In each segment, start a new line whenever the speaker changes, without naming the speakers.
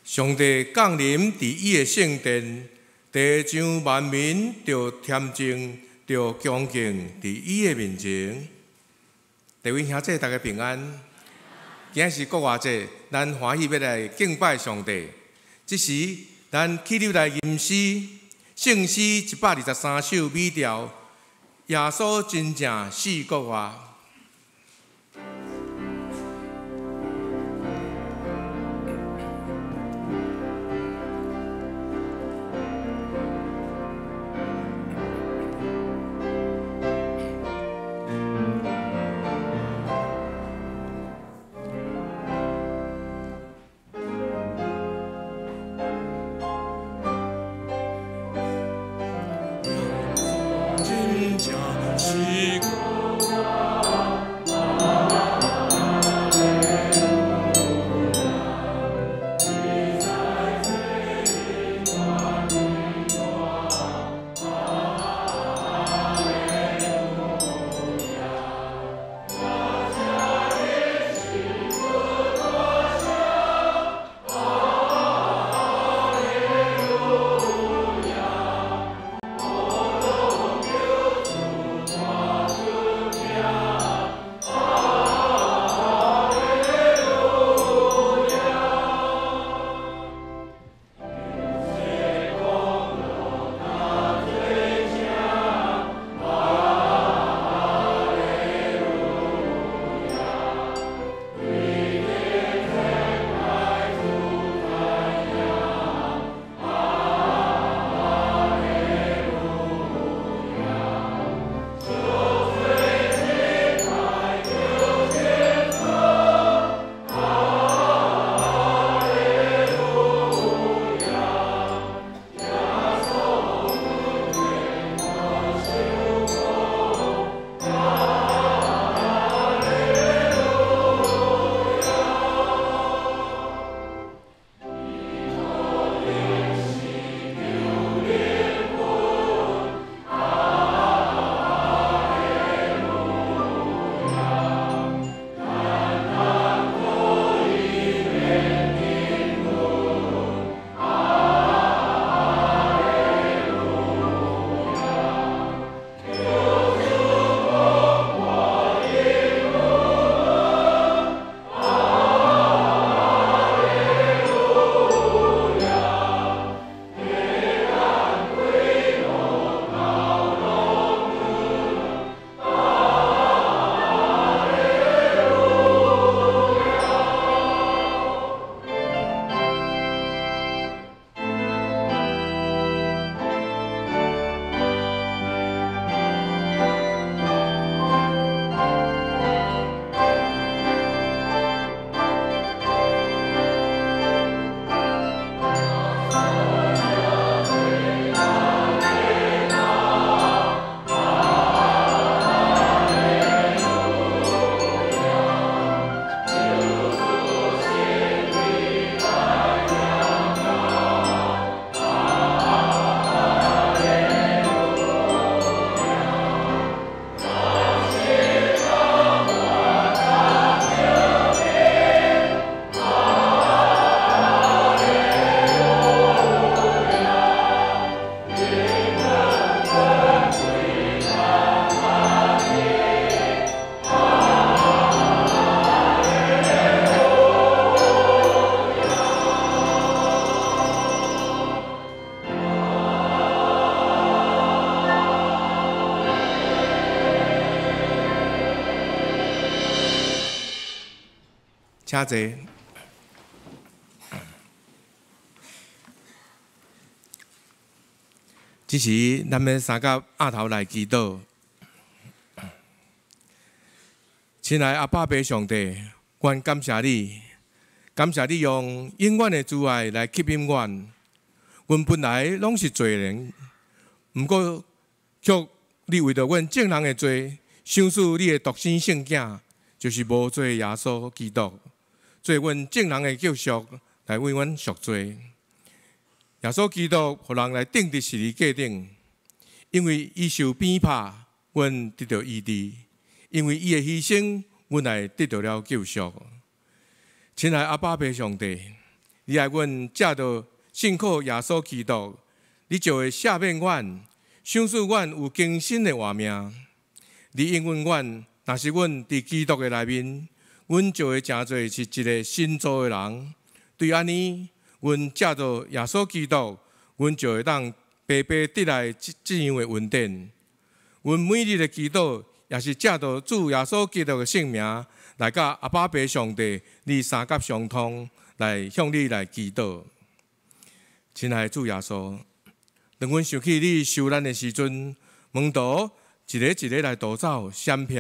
上帝降臨佇伊的聖殿，地上萬民著恬靜、著恭敬佇伊的面前。各位兄弟，大家平安。今仔是復活節，咱歡喜欲來敬拜上帝。這時，咱起立來吟詩，聖詩123首美調，耶穌真正四國外。請坐。這時，咱欲三佮額頭來祈禱。親愛阿爸父上帝，阮感謝你，感謝你用永遠的慈愛來吸引阮。阮本來攏是罪人，毋過卻你為著阮眾人的罪，賞賜你的獨生聖子，就是無罪耶穌基督，做阮眾人的救贖，來為阮贖罪。耶穌基督予人來釘佇十字架頂，因為伊受鞭拍，阮得著醫治；因為伊的犧牲，阮來得著了救贖。親愛阿爸父上帝，你愛阮藉著信靠耶穌基督，你就會赦免阮，賞賜阮有更新的活命。你應允阮，若是阮佇基督的內面，阮就會成做是一个新造的人。對按呢，阮藉著耶穌基督，阮就會當白白得來這這樣的恩典。阮每日的祈禱，也是藉著主耶穌基督的聖名，來佮阿爸父上帝，你三甲相通，來向你來祈禱。親愛的主耶穌，當阮想起你受難的時陣，門徒一个一个來逃走閃避，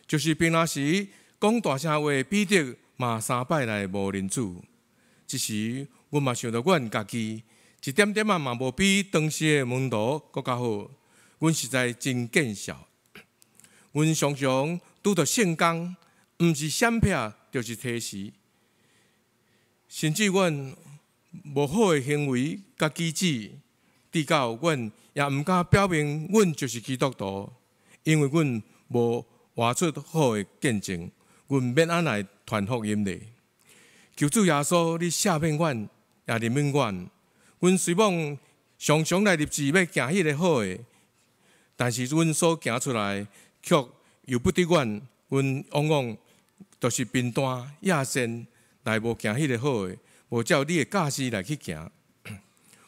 就是平常時講大聲話的彼得嘛三擺來無認主。這時，阮嘛想著阮家己一點點仔嘛無比當時的門徒閣較好，阮實在真見笑。阮常常拄著聖工，毋是閃避，就是推辭，甚至阮無好的行為佮舉止，直到阮也毋敢表明阮就是基督徒，因為阮無活出好的見證，阮欲按怎來傳福音呢？求主耶穌，你赦免阮，也憐憫阮。阮雖罔常常來立志欲行彼个好的，但是阮所行出來，卻由不得阮。阮往往都是貧惰野善，來無行彼个好的，無照你的教示來去行。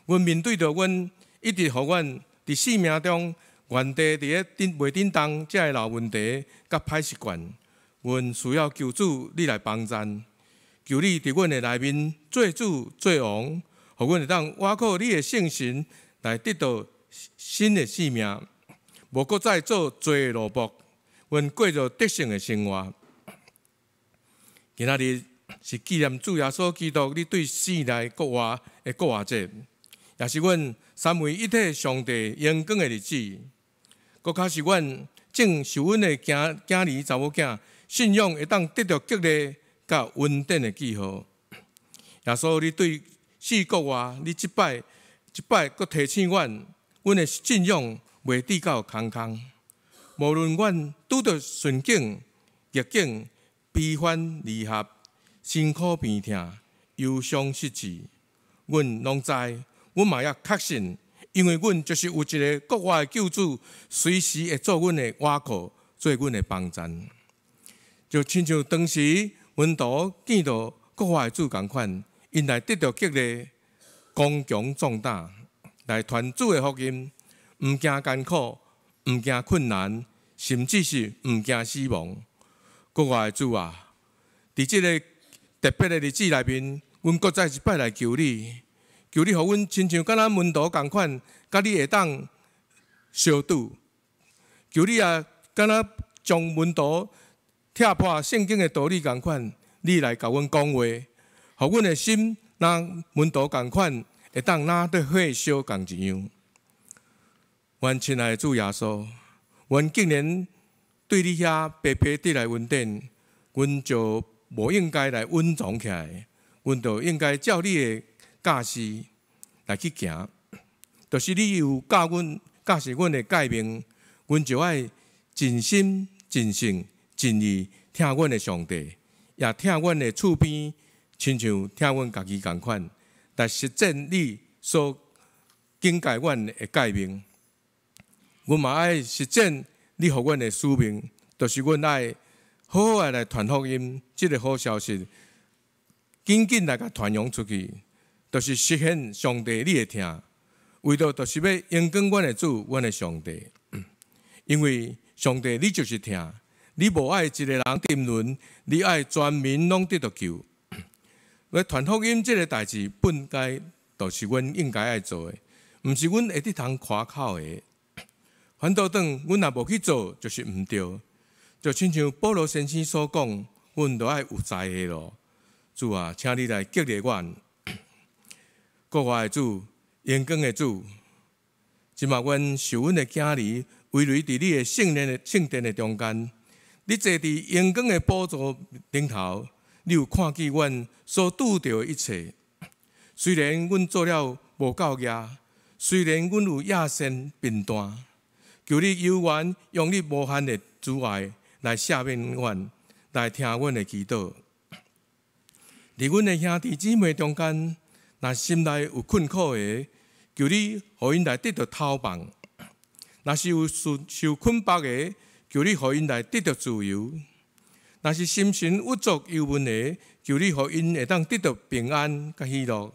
阮面對著阮一直予阮佇生命中原地佇咧振袂振動這个老問題佮歹習慣，阮需要求主你來幫贊，求你佇阮的內面做主做王，予阮會當倚靠你的聖神來得到新的生命，無閣再做罪的奴僕，阮過著得勝的生活。今仔日是紀念主耶穌基督你對死來復活的復活節，也是阮三位一體上帝榮光的日子，閣較是阮正受阮的囝囝兒查某囝信仰會當得著激勵佮恩典的記號。耶穌，你對死復活，你這擺這擺閣提醒阮，阮的信仰袂至到空空。無論阮拄著順境、逆境、悲歡離合、辛苦病痛、憂傷失志，阮攏知，阮嘛也確信，因為阮就是有一个復活的救主，隨時會做阮的倚靠，做阮的幫贊。就親像當時門徒見著復活的主仝款，𪜶來得著激勵，剛強壯膽，來傳主的福音，毋驚艱苦，毋驚困難，甚至是毋驚死亡。復活的主啊，佇這个特別的日子內面，阮閣再一擺來求你，求你予阮親像敢若門徒仝款，佮你會當相拄。求你啊，敢若將門徒拆破聖經的道理仝款，你來共阮講話，予阮的心若門徒仝款，會當若佇火燒仝一樣。阮親愛的主耶穌，阮竟然對你遐白白得來恩典，阮就無應該來隱藏起來，阮就應該照你的教示來去行。就是你有教阮教示阮的誡命，阮就愛盡心、盡性、盡意疼阮的上帝，也疼阮的厝邊，親像疼阮家己仝款，來實踐你所警戒阮的誡命。阮嘛愛實踐你予阮的使命，就是阮愛好好的來傳福音，這个好消息，緊緊來共傳揚出去，就是實現上帝你的疼，為著就是欲榮光阮的主，阮的上帝。因為上帝你就是疼，你無愛一个人沉淪，你愛全民攏得著救。欲傳福音這个代誌，本該就是阮應該愛做的，毋是阮會得通誇口的。反倒轉，阮若無去做，就是毋對。就親像保羅先生所講，阮著愛有才的咯。主啊，請你來激勵阮。復活的主，榮光的主，這馬阮受阮的囝兒圍圍佇你的聖殿的聖殿的中間，你坐佇榮光的寶座頂頭，你有看見阮所拄著的一切。雖然阮做了無夠額，雖然阮有野心貧惰，求你猶原用你無限的慈愛來赦免阮，來聽阮的祈禱。佇阮的兄弟姊妹中間，若心內有困苦的，求你予𪜶來得著透放；若是有受捆縛的，求你予𪜶來得著自由；若是心神鬱卒憂悶的，求你予𪜶會當得著平安佮喜樂；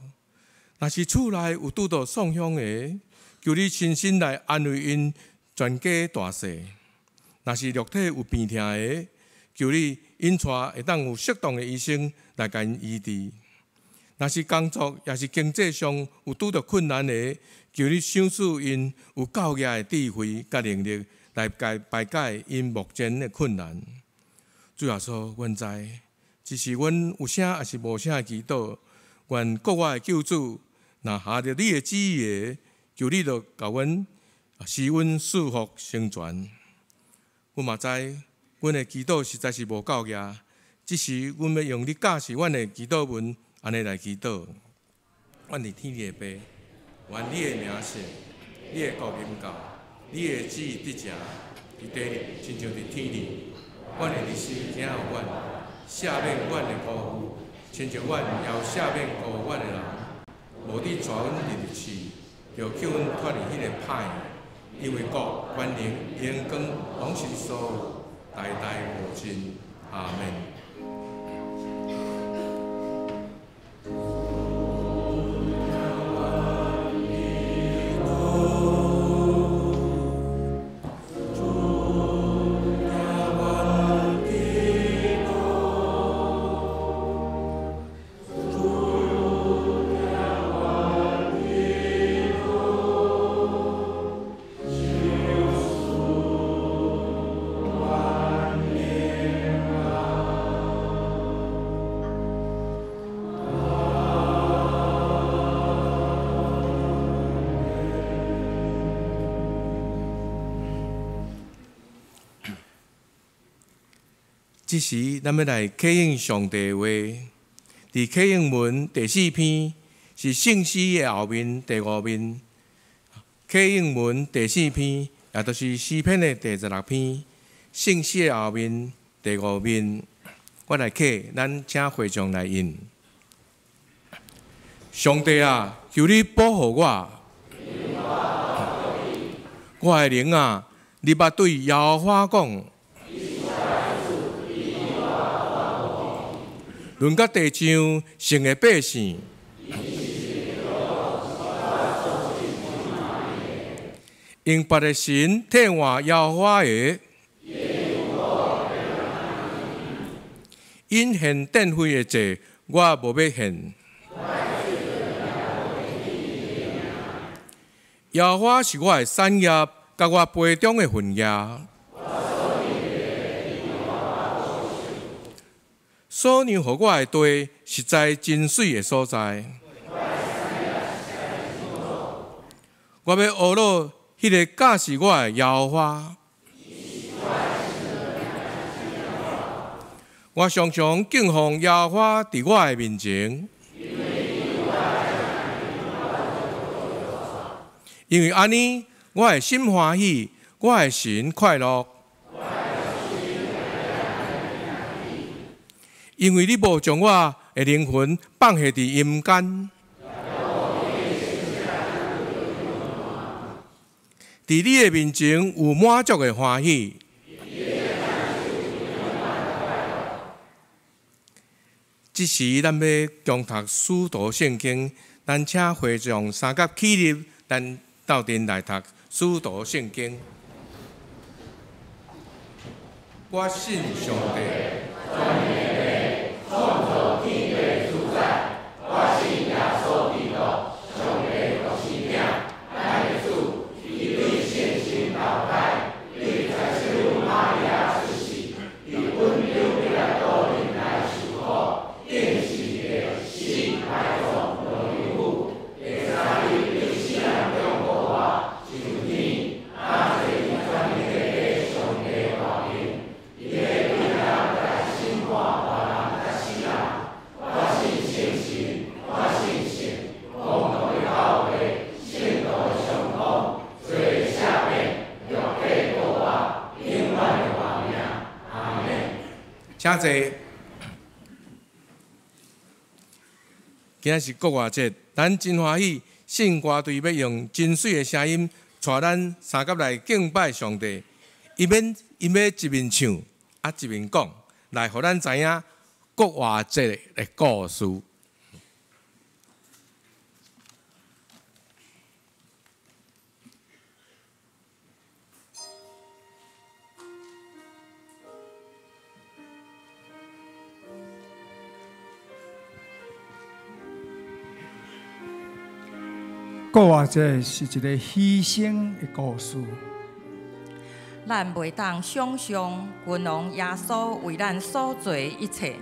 若是厝內有拄著創傷的，求你親身來安慰𪜶全家大細；若是肉體有病痛的，求你引帶會當有適當的醫生來共𪜶醫治；若是工作抑是經濟上有拄著困難的，求你賞賜𪜶有夠額的智慧佮能力來解排解𪜶目前的困難。主耶穌，阮知，只是阮有聲抑是無聲的祈禱，願國外的救主，若合著你的旨意的，求你就共阮施阮賜福成全。阮嘛知，阮的祈禱實在是無夠額，只是阮欲用你教示阮的祈禱文，按呢來祈禱。阮佇天的父，願你的名聖，你的國臨到，你的旨意執行，佇地裡親像佇天裡。阮的日食寄予阮，赦免阮的辜負，親像阮也有赦免辜負阮的人。無得帶阮入去試，著救阮脫離彼个歹的。因為國、權能、榮光，攏是你所有，代代無盡。阿們。這時，咱欲來啟應上帝的話。佇啟應文第四篇是聖詩的後面第五面。啟應文第四篇，也就是詩篇的第16篇，聖詩的後面第五面。我來啟，咱請會眾來應。上帝啊，求你保護我。我的靈啊，你捌對耶和華講。論到地上聖的百姓，用別的神替換耶和華的，𪜶獻奠廢的祭，我無欲獻。耶和華是我的產業，佮我杯中的份額。所讓予我的地，實在真媠的所在。我欲呵咾彼个教示我的耶和華。我常常敬奉耶和華佇我的面前，因為按呢，我的心歡喜，我的神快樂。因為你無將我的靈魂放下佇陰間，佇你的面前有滿足的歡喜。這時，咱欲共讀使徒聖經，咱請會眾三甲起立，咱鬥陣來讀使徒聖經。我信上帝。
創造天地主宰，我信耶穌基督，上帝獨生囝，咱的主，伊對聖神投胎，對十聖母瑪利亞出世，佇本丟彼拉多面來受苦，釘十字架，死埋葬，落地府，第三日對死人中復活，上天，倚坐伊全能的父上帝大爿，伊欲對遐來審判活人佮死人。我信聖神，我信聖公同的教會，聖徒的相通，罪的赦免，肉體復活，永遠的活命。阿們。
請坐。今仔是國外節，咱真歡喜，聖歌隊欲用真媠的聲音，帶咱三佮來敬拜上帝。𪜶欲𪜶欲一面唱，啊一面講，來予咱知影復活節的故事。
復活節是一个犧牲的故事。
咱袂當想象君王耶穌為咱所做的一切，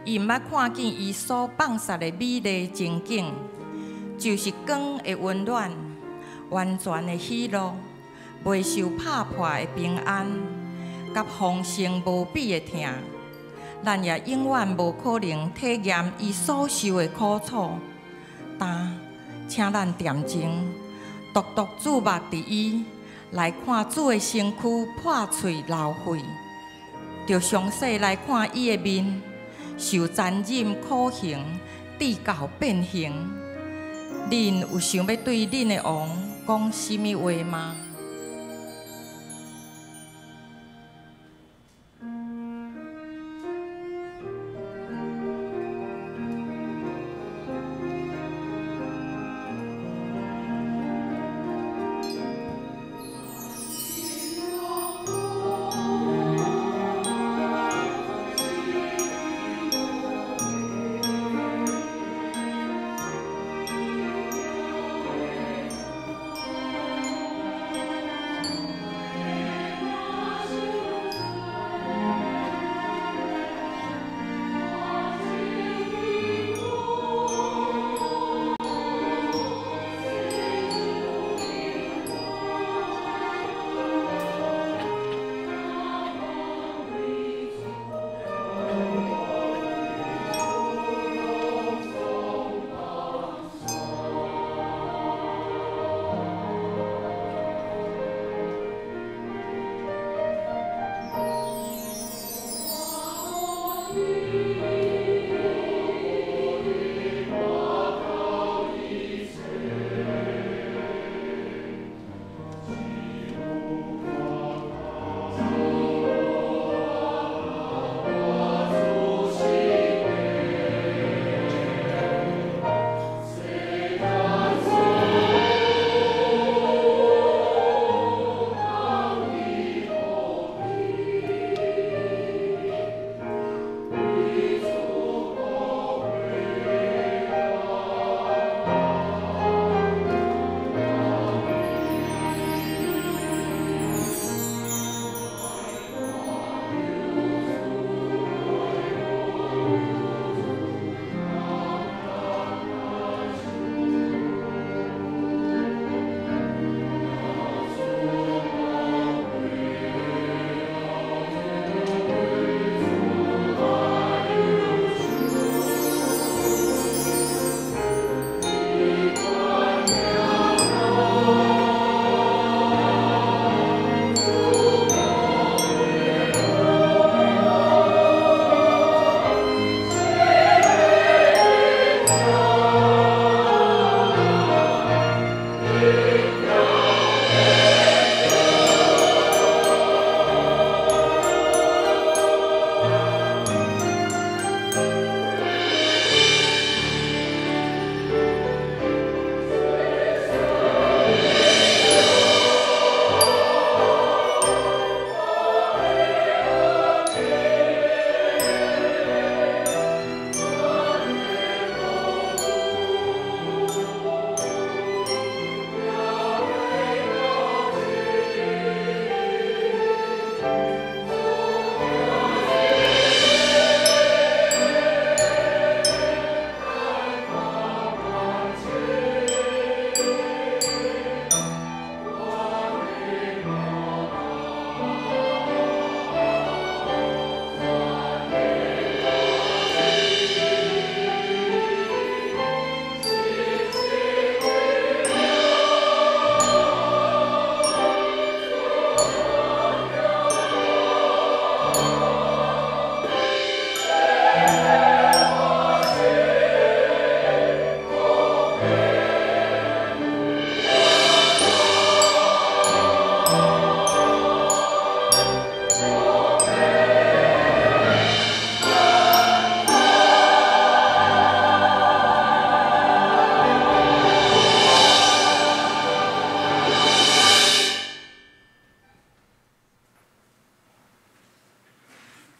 伊毋捌看見伊所放殺的美麗情景，就是光的溫暖、完全的喜樂、袂受拍破的平安，佮豐盛無比的疼。咱也永遠無可能體驗伊所受的苦楚。但請咱恬靜，獨獨注目佇伊，來看主的身軀破碎流血，著詳細來看伊的面，受殘忍苦刑，至到變形。恁有想欲對恁的王講啥物話嗎？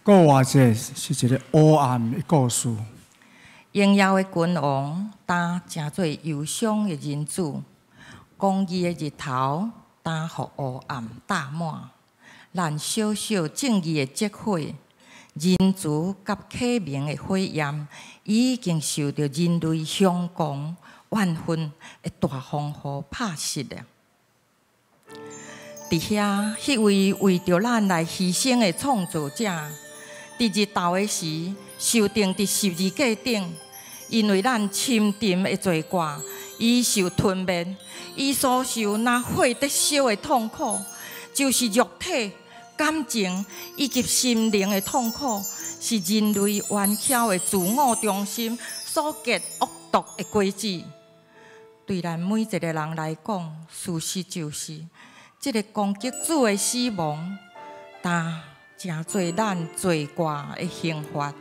閣或者是一个黑暗的故事。
榮耀的君王，焦成做憂傷的人子；公義的日頭，焦予烏暗罩滿。咱小小正義的積火，仁慈佮啟明的火焰，已經受著人類凶狂怨恨的大風雨拍熄了。佇遐，彼位為著咱來犧牲的創造者，佇日頭的時，受釘佇十字架頂，因為咱深沉的罪過，伊受吞滅，伊所受若火得燒的痛苦，就是肉體、感情以及心靈的痛苦，是人類頑強的自我中心所結惡毒的果子。對咱每一個人來講，事實就是，這个攻擊主的死亡，焦成做咱罪過的刑罰。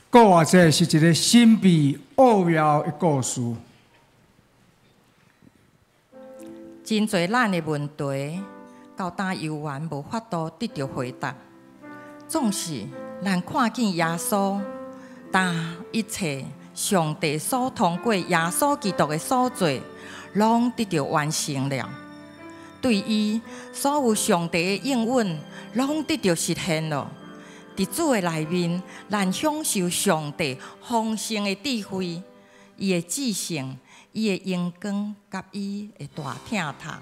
閣或者是一个神秘奧妙的故事。
真濟咱的問題，到今猶原無法度得著回答。總是咱看見耶穌，但一切上帝所通過耶穌基督的所做，攏得著完成了。對伊所有上帝的應允，攏得著實現了。佇主的內面，咱享受上帝豐盛的智慧，伊的知性，伊的榮光，佮伊的大疼痛。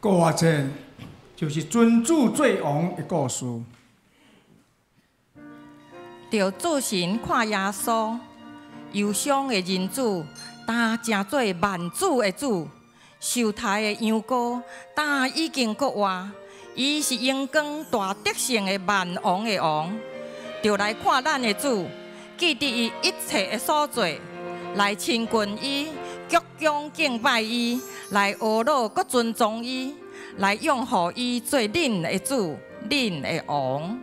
復活節就是尊主做王的故事。
著注神看耶穌，憂傷的人子，焦成做萬主的主；受刣的羊羔，焦已經復活。伊是榮光大得勝的萬王的王。著來看咱的主，記得伊一切的所做，來親近伊，鞠躬敬拜伊，來阿樂閣尊崇伊，來擁護伊做恁的主、恁的王。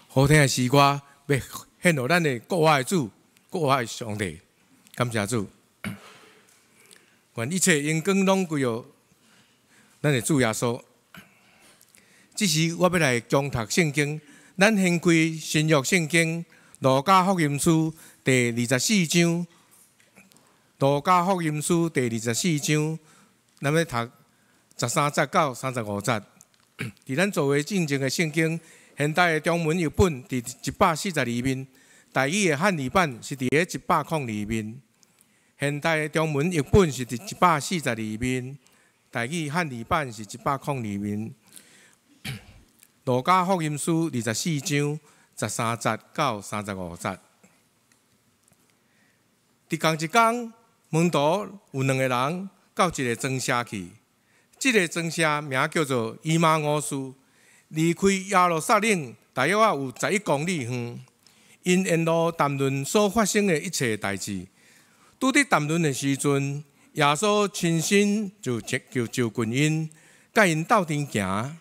好聽的詩歌，欲獻予咱的國外的主、國外的上帝，感謝主。願一切榮光攏歸予咱的主耶穌。這時我欲來恭讀聖經，咱掀開新約聖經路加福音書第二十四章。路加福音書第二十四章，咱欲讀13節到35節。佇咱做伙進前的聖經，現代的中文譯本佇142面，台語的漢語版是佇咧102面。現代的中文譯本是佇142面，台語漢語版是102面。路加福音書24章13節到35節。佇仝一工，門徒有兩个人到一个莊社去，這个莊社名叫做以馬忤斯，離開耶路撒冷大約有11公里遠。𪜶沿路談論所發生的一切代誌。拄佇談論的時陣，耶穌親身就就就近𪜶，佮𪜶鬥陣行。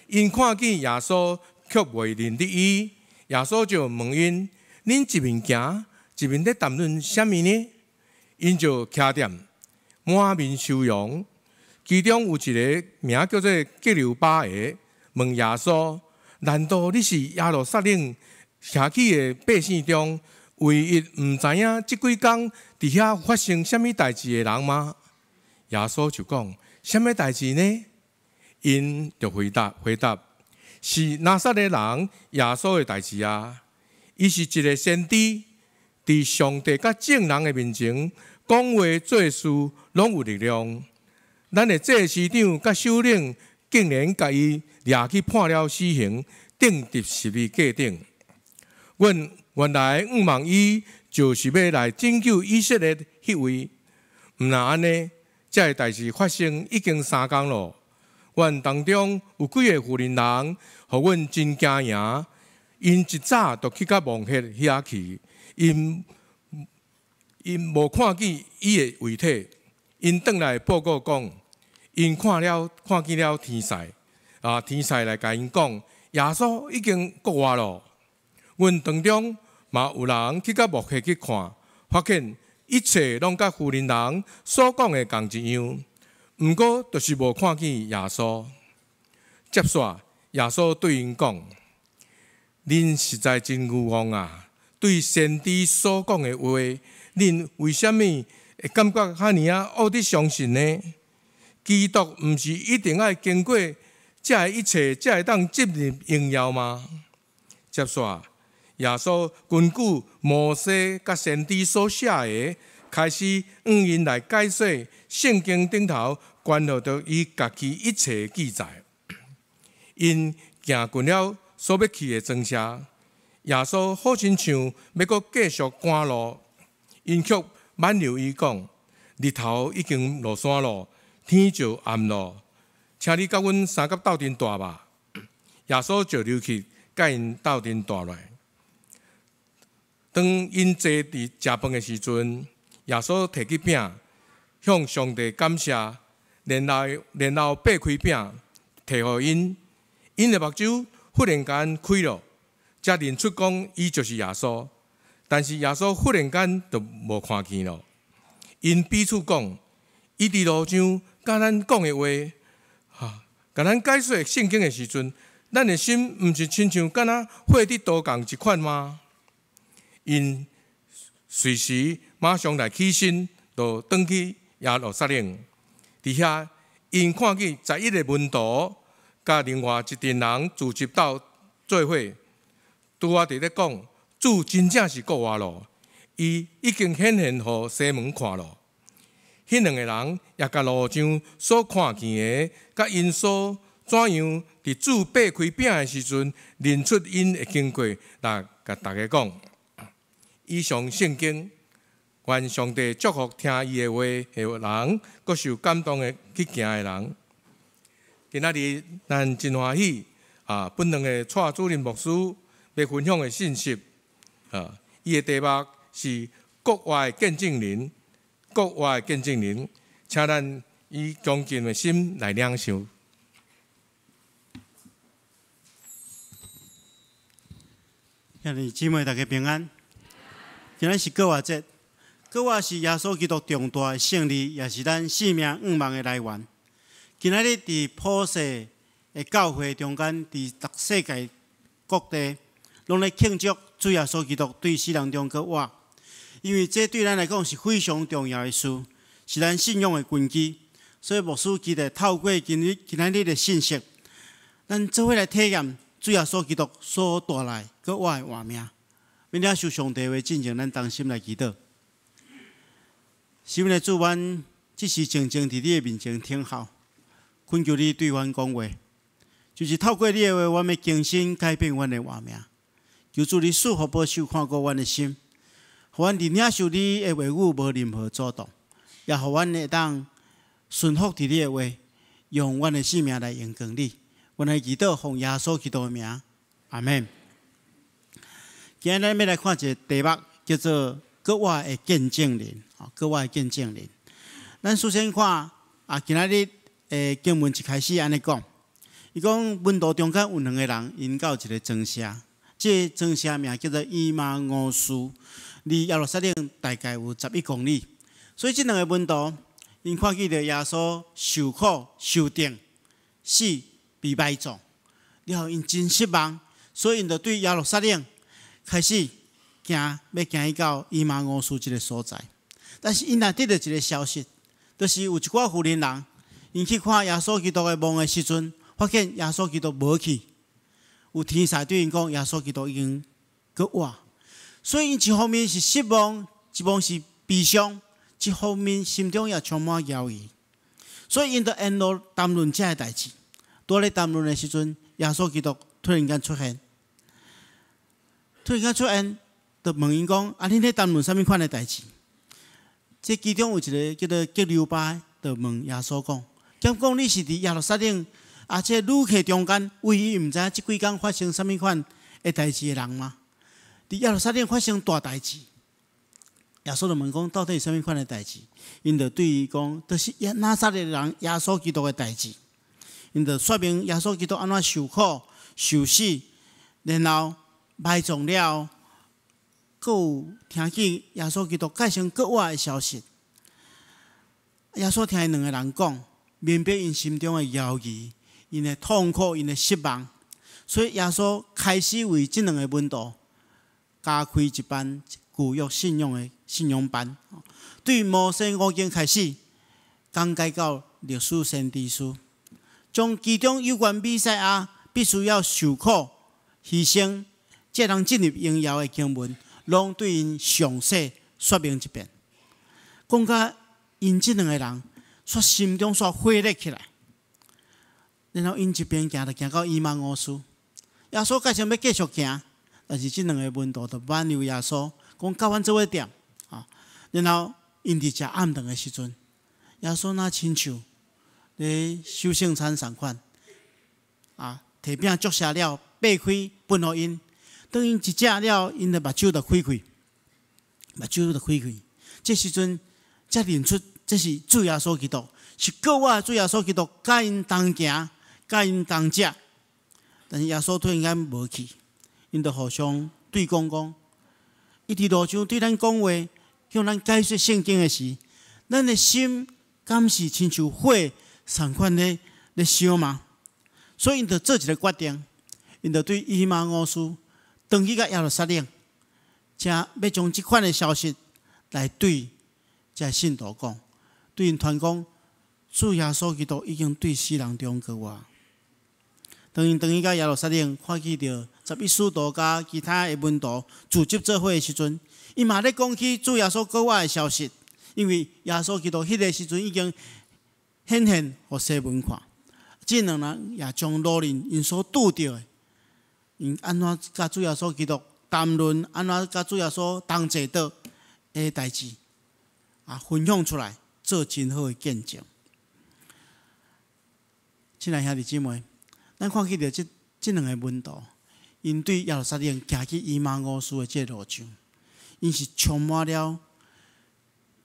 𪜶看見耶穌，卻袂認得伊。耶穌就問𪜶：恁一面行，一面咧談論啥物呢？𪜶就徛踮，滿面愁容。其中有一个名叫做革流巴的，問耶穌：難道你是耶路撒冷社區的百姓中，唯一毋知影這幾工佇遐發生啥物代誌的人嗎？耶穌就講：啥物代誌呢？𪜶就回答回答：是拿撒勒人耶穌的代誌啊！伊是一个先知，佇上帝佮眾人的面前講話做事攏有力量。咱的祭司長佮首領竟然共伊掠去判了死刑，釘佇十字架頂。阮原來向望伊就是欲來拯救以色列彼位。毋若按呢，這个代誌發生已經三工咯。阮當中有幾个婦人人，予阮真驚惶。𪜶一早就去到墓穴遐去，𪜶無看見伊的遺體。𪜶轉來報告講，𪜶看見了天使，啊，天使來共𪜶講，耶穌已經復活咯。阮當中嘛有人去到墓穴去看，發現一切攏佮婦人人所講的仝一樣，毋過就是無看見耶穌。接煞耶穌對𪜶講：恁實在真愚戇啊！對先知所講的話，恁為啥物會感覺遐爾仔惡得相信呢？基督毋是一定愛經過這一切，才會當進入榮耀嗎？接煞耶穌根據摩西佮先知所寫的，開始向𪜶來解說聖經頂頭關乎著伊家己一切記載。𪜶行近了所欲去的莊舍，耶穌好親像欲閣繼續趕路，𪜶卻挽留伊講：日頭已經落山咯，天就暗咯，請你佮阮三甲鬥陣蹛吧。耶穌就入去，佮𪜶鬥陣蹛落來。當𪜶坐佇食飯的時陣，耶穌提起餅，向上帝感謝，然後擘開餅，提予𪜶，𪜶的目睭忽然間開了，才認出講伊就是耶穌。但是耶穌忽然間就無看見了。𪜶彼此講，伊佇路上佮咱講的話，哈，共咱解說聖經的時陣，咱的心毋是親像敢若火佇刀仝一款嗎？𪜶隨時馬上來起身，就轉去耶路撒冷。佇遐，𪜶看見11個門徒，佮另外一陣人聚集到做伙，拄仔佇咧講，主真正是復活咯，伊已經顯現予西門看咯。彼兩個人也共路上所看見的，佮𪜶所怎樣佇主擘開餅的時陣認出𪜶的經過，來共大家講。以上聖經，願上帝祝福聽伊的話的人，閣受感動的去行的人。今仔日咱真歡喜啊！本堂的蔡主任牧師欲分享的信息啊，伊的題目是復活的見證人，復活的見證人，請咱以恭敬的心來領受。
兄弟姊妹，大家平安。今日是復活節，復活是耶穌基督重大的勝利，也是咱性命盼望的來源。今仔日佇普世的教會中間，佇逐世界各地，攏咧慶祝主耶穌基督對死人中復活。因為這對咱來講是非常重要的事，是咱信仰的根基。所以牧師期待透過今仔日的信息，咱做伙來體驗主耶穌基督所帶來復活的活命。欲領受上帝話進前，咱同心來祈禱。是阮的主，阮這時靜靜佇你的面前等候，懇求你對阮講話，就是透過你的話，阮欲更新改變阮的活命。求主你賜福保守看顧阮的心，予阮佇領受你的話語無任何阻擋，也予阮會當順服佇你的話，用阮的性命來榮光你。阮來祈禱，奉耶穌基督的名，阿們。今日咱欲來看一个題目，叫做“復活的見證人”。復活的見證人。咱首先看啊，今仔日的經文一開始按呢講，伊講門徒中間有兩个人，𪜶到一个莊舍，這個莊舍名叫做以馬忤斯，離耶路撒冷大概有11公里。所以這兩个門徒，𪜶看見著耶穌受苦、受釘、死、被埋葬，了後𪜶真失望，所以𪜶就對耶路撒冷開始行，欲行去到以馬忤斯這个所在。但是𪜶若得著一个消息，就是有一寡婦人人，𪜶去看耶穌基督的墓的時陣，發現耶穌基督無去，有天使對𪜶講，耶穌基督已經復活。所以𪜶一方面是失望，一方面是悲傷，一方面心中也充滿猶疑。所以𪜶就沿路談論這个代誌。拄咧談論的時陣，耶穌基督突然間出現，突然間出現，就問𪜶講：啊，恁咧談論啥物款的代誌？這其中有一个叫做革流巴，就問耶穌講：敢講你是佇耶路撒冷啊？這旅客中間，唯一毋知影這幾工發生啥物款的代誌的人嗎？佇耶路撒冷發生大代誌，耶穌就問講：到底是啥物款的代誌？𪜶就對伊講：就是拿撒勒人耶穌基督的代誌。𪜶就說明耶穌基督按怎受苦、受死，然後埋葬了，閣有聽見耶穌基督蓋成復活的消息。耶穌聽𪜶兩个人講，明白𪜶心中的猶疑、𪜶的痛苦、𪜶的失望，所以耶穌開始為這兩个門徒加開一班舊約信仰的信仰班，對摩西五經開始講解到歷史先知書，將其中有關彌賽亞必須要受苦、犧牲，才能進入榮耀的經文，攏對𪜶詳細說明一遍。講甲𪜶這兩个人，煞心中煞火熱起來，然後𪜶一邊行就行到以馬忤斯，耶穌計算欲繼續行，但是這兩个門徒就挽留耶穌，講佮阮做伙踮，啊，然後𪜶佇食暗頓的時陣，耶穌若親像咧守聖餐仝款，啊，提餅祝謝了，擘開分予𪜶，當𪜶一食了，𪜶的目睭就開開，目睭就開開。這時陣才認出這是主耶穌基督，是復活的主耶穌基督，佮𪜶同行，佮𪜶同食。但是耶穌突然間無去，𪜶就互相對講講，伊佇路上對咱講話，向咱解說聖經的時，咱的心敢是親像火仝款咧咧燒嗎？所以𪜶就做一个決定，𪜶就對以馬忤斯轉去到耶路撒冷，才欲將這款的消息來對這信徒講，對𪜶傳講，主耶穌基督已經對死人中復活。當𪜶轉去到耶路撒冷，看見著十一使徒佮其他的門徒聚集做伙的時陣，伊嘛咧講起主耶穌復活的消息，因為耶穌基督彼个時陣已經顯現予西門看。這兩人也將路面𪜶所拄著的，𪜶按怎佮主耶穌基督談論，按怎佮主耶穌同坐桌的代誌，啊，分享出來，做真好的見證。親愛兄弟姊妹，咱看見著這兩个門徒，𪜶對耶路撒冷行去以馬忤斯的這个路上，𪜶是充滿了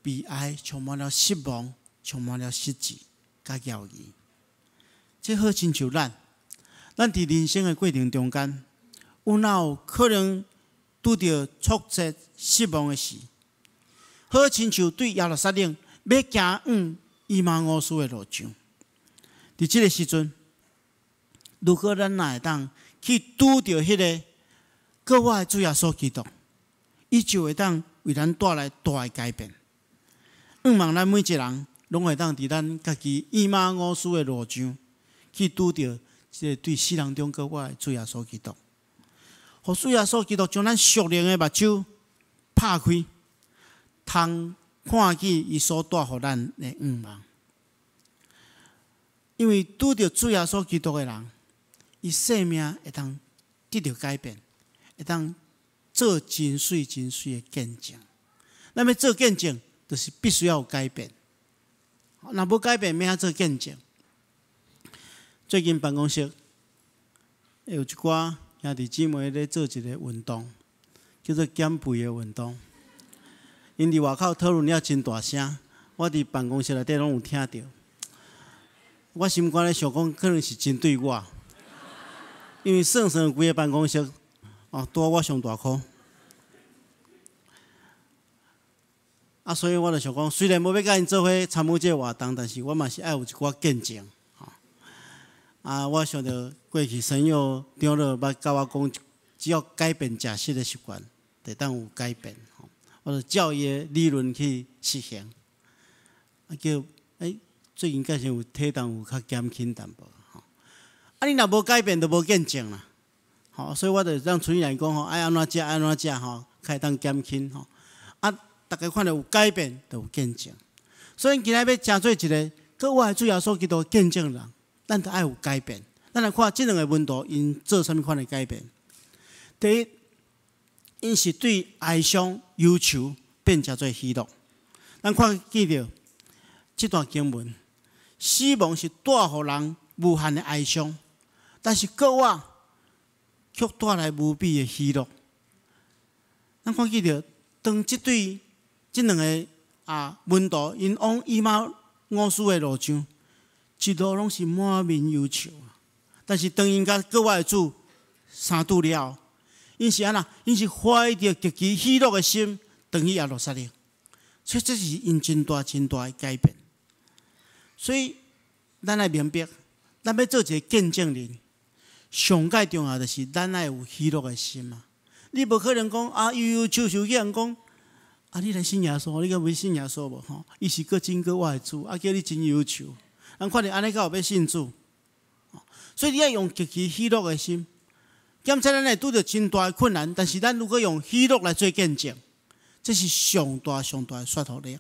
悲哀，充滿了失望，充滿了失志，佮猶疑。這好親像咱，咱佇人生的過程中間，有哪有可能拄著挫折、失望的時？好親像對耶路撒冷欲行往以馬忤斯的路上，佇這个時陣，如果咱若會當去拄著彼个復活的主耶穌基督，伊就會當為咱帶來大的改變。向望咱每一个人，攏會當佇咱家己以馬忤斯的路上，去拄著這个對死人中復活的主耶穌基督，予主耶穌基督將咱屬靈的目睭拍開，通看見伊所帶予咱的向望。因為拄著主耶穌基督的人，伊生命會當得著改變，會當做真媠真媠的見證。咱欲做見證，就是必須要有改變。若無改變，欲按怎做見證？最近辦公室有一寡兄弟姊妹咧做一个運動，叫做減肥的運動。𪜶佇外口討論了真大聲，我佇辦公室內底攏有聽著。我心肝咧想講，可能是針對我，因為算算規个辦公室，哦，拄我上大箍。啊，所以我就想講，雖然無欲佮𪜶做伙參與這个活動，但是我嘛是愛有一寡見證。啊，我想著過去神佑長老捌佮我講，只要改變食食的習慣，就會當有改變。我就照伊的理論去實行。啊，叫欸，最近敢是有體重有較減輕淡薄吼。啊，你若無改變，就無見證啦。吼，所以我就讓處理員講吼，愛按怎食，愛按怎食吼，較會當減輕吼。啊，逐家看著有改變，就有見證。所以今仔欲成做一个閣活的主耶穌基督見證人，咱著愛有改變。咱來看這兩个門徒𪜶做啥物款的改變。第一， 𪜶是對哀傷憂愁變成做喜樂。咱看見著這段經文，死亡是帶予人無限的哀傷，但是復活卻帶來無比的喜樂。咱看見著當這對這兩个門徒𪜶往以馬忤斯的路上，一路攏是滿面憂愁。但是當𪜶佮復活的主相拄了，𪜶是按怎？𪜶是懷著極其喜樂的心，轉去耶路撒冷。所以這是𪜶真大真大的改變。所以咱愛明白，咱欲做一个見證人，上蓋重要就是咱愛有喜樂的心啊！你無可能講啊，憂憂愁愁去予人講啊，你來信耶穌，你敢欲信耶穌無？吼，伊是閣真閣活的主，啊，叫你真憂愁。人看你按呢，敢有欲信主？所以你愛用極其喜樂的心。檢測咱會拄著真大的困難，但是咱如果用喜樂來做見證，這是上大上大的說服力。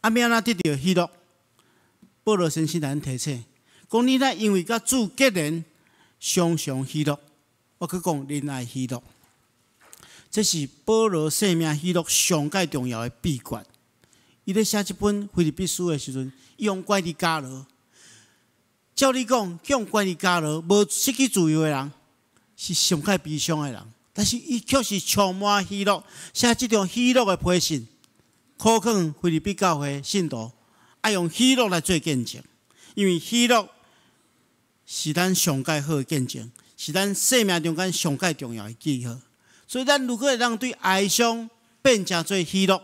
啊，欲按怎得著喜樂？保羅先生來提醒，講你若因為佮主結連，常常喜樂。我閣講，恁愛喜樂，這是保羅生命喜樂上蓋重要的秘訣。伊咧寫這本腓立比書的時陣，伊予關佇監牢。照理講，予關佇監牢，無失去自由的人，是上蓋悲傷的人。但是伊卻是充滿喜樂，寫這種喜樂的批信，苦勸腓立比教會信徒，愛用喜樂來做見證，因為喜樂是咱上蓋好的見證，是咱生命中間上蓋重要的記號。所以，咱如果會當對哀傷變成做喜樂，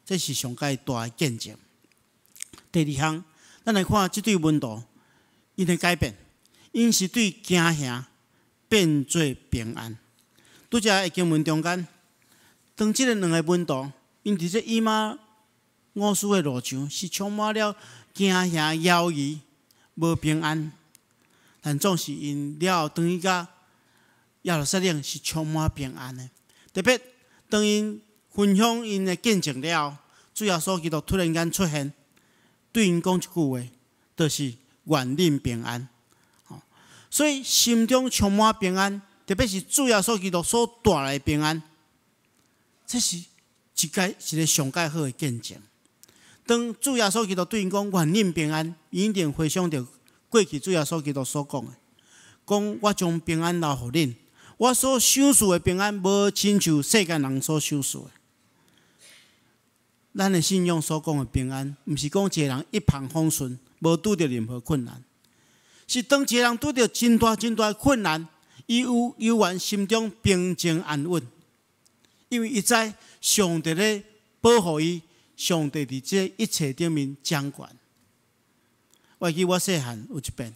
這是上蓋大的見證。第二項，咱來看這對門徒，𪜶的改變，𪜶是對驚嚇變做平安。拄才的經文中間，當這个兩个門徒，𪜶佇這以馬忤斯的路上，是充滿了驚嚇、猶疑、無平安。但總是𪜶了後轉去到耶路撒冷，是充滿平安的。特別當𪜶分享𪜶的見證了後，主耶穌基督突然間出現，對𪜶講一句話，就是願恁平安。所以心中充滿平安，特別是主耶穌基督所帶來的平安，這是一个上蓋好的見證。當主耶穌基督對𪜶講願恁平安，伊一定回想著過去主耶穌基督所講的，講我將平安留予恁，我所賞賜的平安，無親像世間人所賞賜的。咱的信仰所講的平安，毋是講一个人一帆風順，無拄著任何困難，是當一个人拄著真大真大的困難，伊有猶原心中平靜安穩，因為伊知上帝咧保護伊，上帝佇這一切頂面掌權。我會記我細漢有一遍，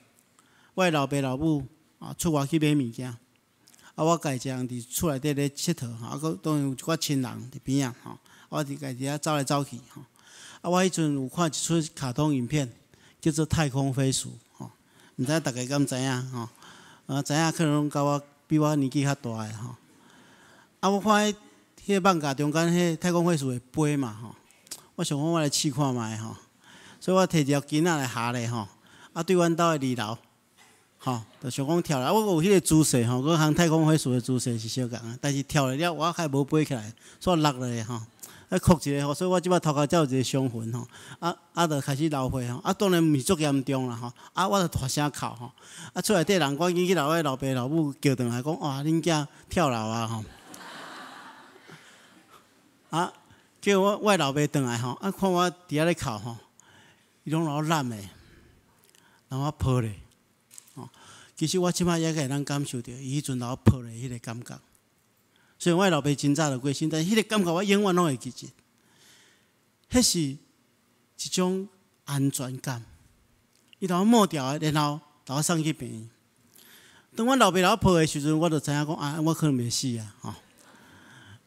我的老爸老母啊出外去買物件，啊我家己一个人佇厝內底咧𨑨迌，啊閣當然有一寡親人佇邊仔吼，我佇家己遐走來走去吼。啊我彼陣有看一齣卡通影片，叫做《太空飛鼠》吼，毋知大家敢知影吼？啊，知影可能攏佮我比我年紀較大的吼。啊，我看彼彼个漫畫中間，彼个太空飛鼠會飛嘛吼，我想講我來試看覓吼，所以我提一條繩仔來縖咧吼，啊對阮兜的二樓，吼，就想講跳落，我有彼个姿勢吼，佮和太空飛鼠的姿勢是相仝的，但是跳落了我較無飛起來，所以落落去吼，啊哭一个吼，所以我這擺頭殼才有一个傷痕吼，啊啊就開始流血吼，啊當然毋是足嚴重啦吼，啊我就大聲哭吼，啊厝內底人趕緊去共我老爸老母叫轉來講，哇恁囝跳樓啊吼，啊叫我老爸轉來吼，啊看我佇遐咧哭吼，伊攏來我攬咧，來我抱咧，吼，其實我這擺猶閣會當感受著伊彼陣來我抱咧彼个感覺。雖然我老爸真早就過身，但是彼个感覺我永遠攏會記得。彼是一種安全感。伊共我摸牢的，然後共我送去病院。當阮老爸來我抱的時陣，我就知影講啊，我可能袂死啊，吼！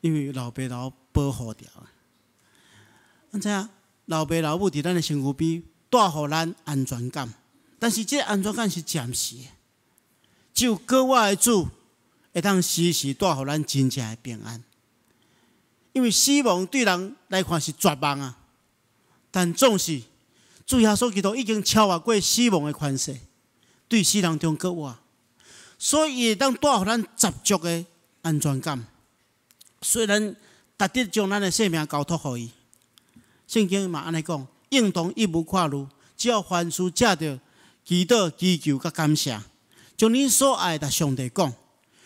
因為老爸共我保護牢。咱知影老爸老母佇咱的身軀邊帶予咱安全感，但是這个安全感是暫時的。只有閣活的主會當時時帶予咱真正的平安。因為死亡對人來看是絕望啊，但總是主耶穌基督已經超越過死亡的權勢，對死人中閣活，所以伊會當帶予咱十足的安全感。雖然值得將咱的性命交託予伊。聖經嘛按呢講，應當一無掛慮，只要凡事藉著祈禱、祈求佮感謝，將你所愛的上帝講，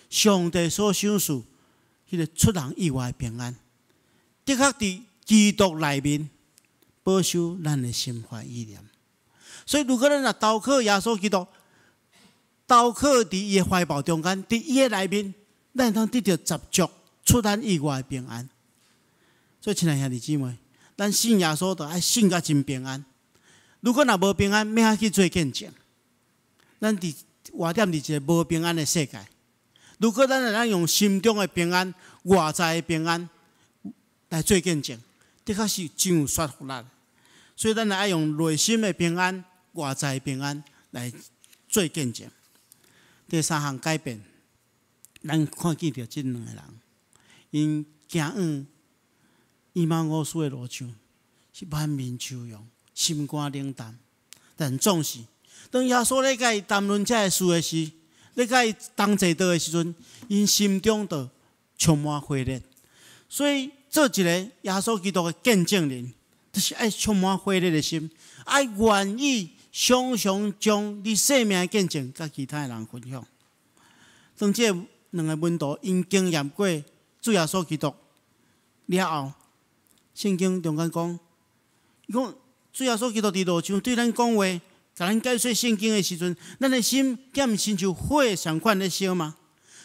上帝所賞賜彼个出人意外的平安，的確佇基督內面保守咱的心懷意念。所以，如果咱若投靠耶穌基督，投靠佇伊的懷抱中間，佇伊的內面，咱會當得著十足出咱意外的平安。所以，親愛兄弟姊妹，咱信耶穌，就愛信甲真平安。如果若無平安，欲按怎去做見證？咱佇活踮佇一個無平安的世界。如果咱會當用心中的平安、外在的平安來做見證，的確是真有說服力。所以，咱愛用內心的平安、外在的平安來做見證。第三項改變，咱看見著這兩个人，𪜶行往以馬忤斯的路上是滿面愁容、心肝冷淡，但總是當耶穌咧共伊談論這个事的時，咧共伊同齊道的時陣，𪜶心中就充滿火熱。所以做一个耶穌基督的見證人，就是愛充滿火熱的心，愛願意常常將你生命的見證佮其他的人分享。當這兩个門徒𪜶經驗過主耶穌基督了後，聖經中間講，伊講主耶穌基督佇路上對咱講話，共咱解說聖經的時陣，咱的心敢毋親像火相款咧燒嗎？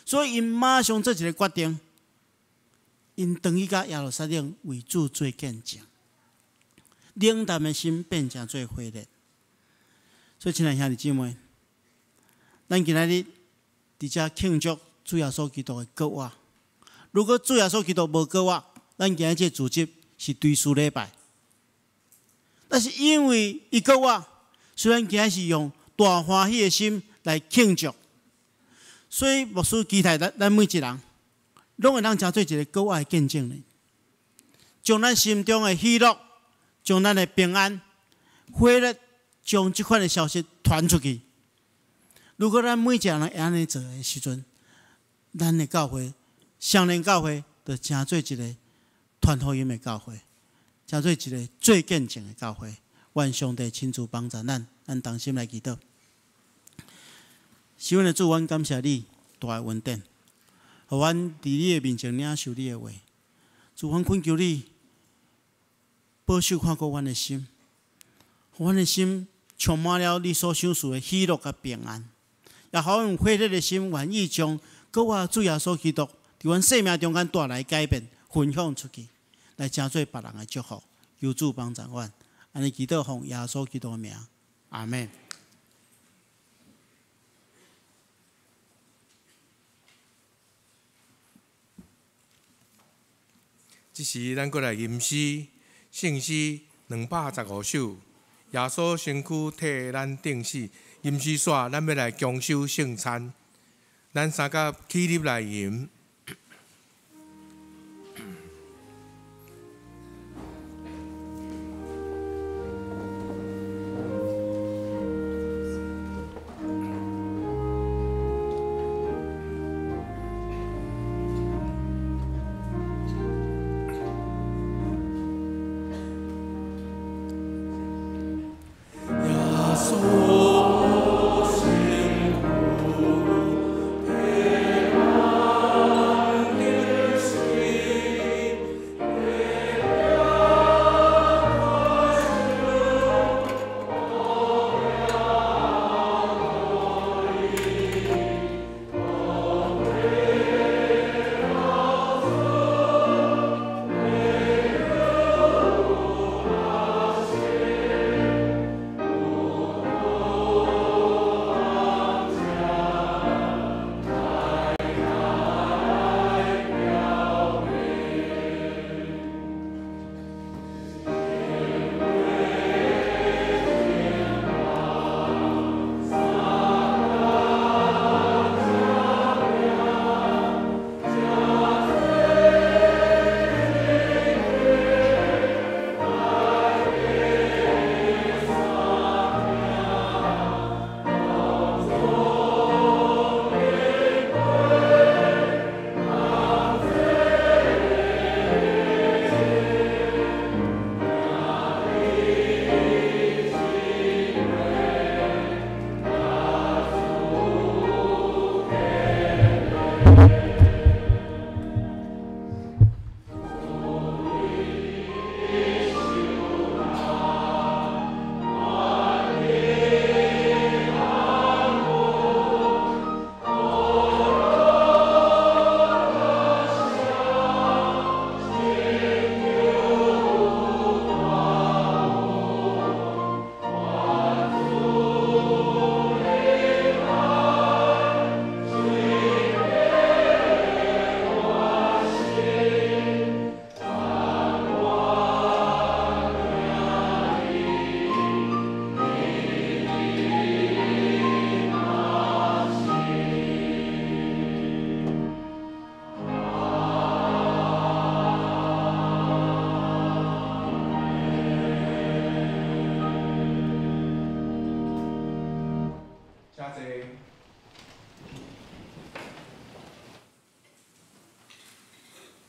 所以𪜶馬上做一个決定，𪜶轉去佮耶路撒冷為主做見證。冷淡的心變成做火熱。所以，親愛兄弟姊妹，咱今仔日佇遮慶祝主耶穌基督的復活。如果主耶穌基督無復活，咱今仔這個主日是追思禮拜。但是因為伊復活，所以咱今仔是用大歡喜的心來慶祝。所以牧師期待咱，咱每一人，攏會當成做一个復活的見證人，將咱心中的喜樂，將咱的平安、火熱，將這款的消息傳出去。如果咱每一个人會按呢做的時陣，咱的教會，雙連教會，就成做一个傳福音的教會，成做一个做見證的教會。願上帝親自幫助咱，咱同心來祈禱。是阮的主，阮感謝你大的恩典，予阮佇你的面前領受你的話。主，阮懇求你保守看顧阮的心，予阮的心充滿了你所賞賜的喜樂佮平安，也予阮有火熱的心，願意將閣活主耶穌基督佇阮生命中間帶來改變，分享出去，來成做別人的祝福。求主幫助阮，按呢祈禱奉耶穌基督的名，阿們。
這時，咱閣來吟詩，聖詩215首，耶穌身軀替咱釘死。吟詩煞，咱欲來共守聖餐，咱三甲起立來吟。耶穌身軀替咱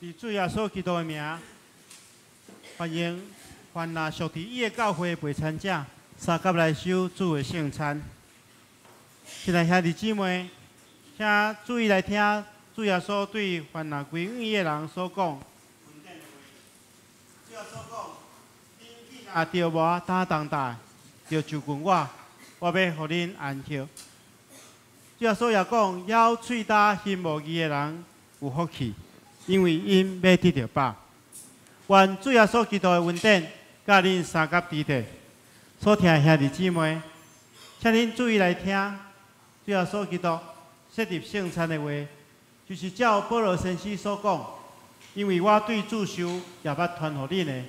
伫主耶穌基督的名，歡迎凡若屬佇伊的教會陪餐者，相佮來守主的聖餐。親愛兄弟姊妹，請注意來聽主耶穌對凡若歸向伊的人所講。主耶穌講：恁若著無擔重擔，就就近我，我欲予恁安息。主耶穌也講：枵喙焦心無義的人有福氣，因為𪜶欲得著飽。願主耶穌基督的恩典，佮恁相佮佇咧。所聽的兄弟姊妹，請恁注意來聽主耶穌基督設立聖餐的話，就是照保羅先生所講，因為我對主受也捌傳予恁的。